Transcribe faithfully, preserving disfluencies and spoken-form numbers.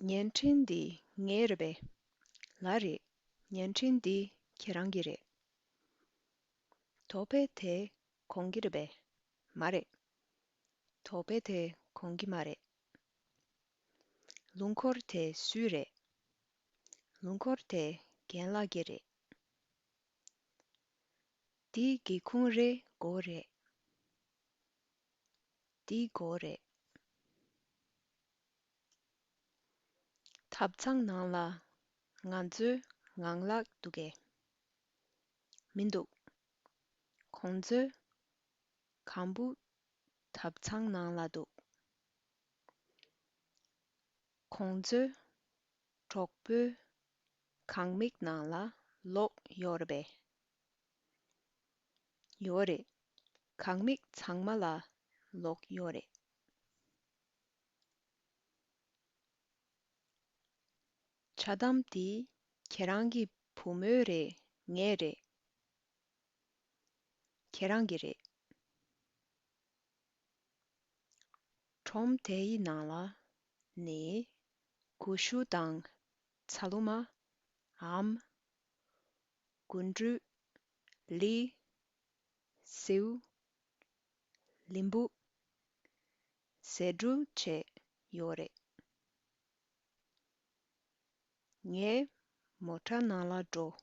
བརྙན་འཕྲིན་འདི་ངའི་རེད་པས། ལགས་རེད། བརྙན་འཕྲིན་འདི་ཁྱེད་རང་གི་རེད། དོགས་པ་དེ་ཁོང་གི་རེད་པས། མ་རེད། དོགས་པ་དེ་ཁོང་གི་མ་རེད། ལུང་འཁོར་དེ་སུའི་རེད། ལུང་འཁོར་དེ་རྒན་ལགས་ཀྱི་རེད། འདི་སྒེའུ་ཁུང་རེད། སྒོ་རེད། འདི་སྒོ་རེད། ཐབ་ཚང་ནང་ལ་ང་ཚོའི་ངང་ལག་འདུག་གས། མི་འདུག་ཁོང་ཚོའི་ཁང་བུ་ཐབ་ཚང་ནང་ལ་འདུག་ཁོང་ཚོའི་གྲོགས་པོའི་ཁང་མིག་ནང་ལ་གློག་ཡོད་རེད་པས། ཡོད་རེད། ཁང་མིག་ཚང་མ་ལ་གློག་ཡོད་རེད། འཆལ་གཏམ་འདི་ཁྱེད་རང་གི་བུ་མོའི་རེད། ངའི་རེད། ཁྱེད་རང་གི་རེད། ཁྲོམ་དེའི་ནང་ལ་ནི་ཀུ་ཤུ་དང་ཚ་ལུ་མ། ཨམ། རྒུན་འབྲུམ། ལི། སེའུ། ལིམ་བུ། ཟས་འབྲུ་བཅས་ཡོད་རེད། ངས་མོ་ཊ་ནང་ལ་འགྲོ།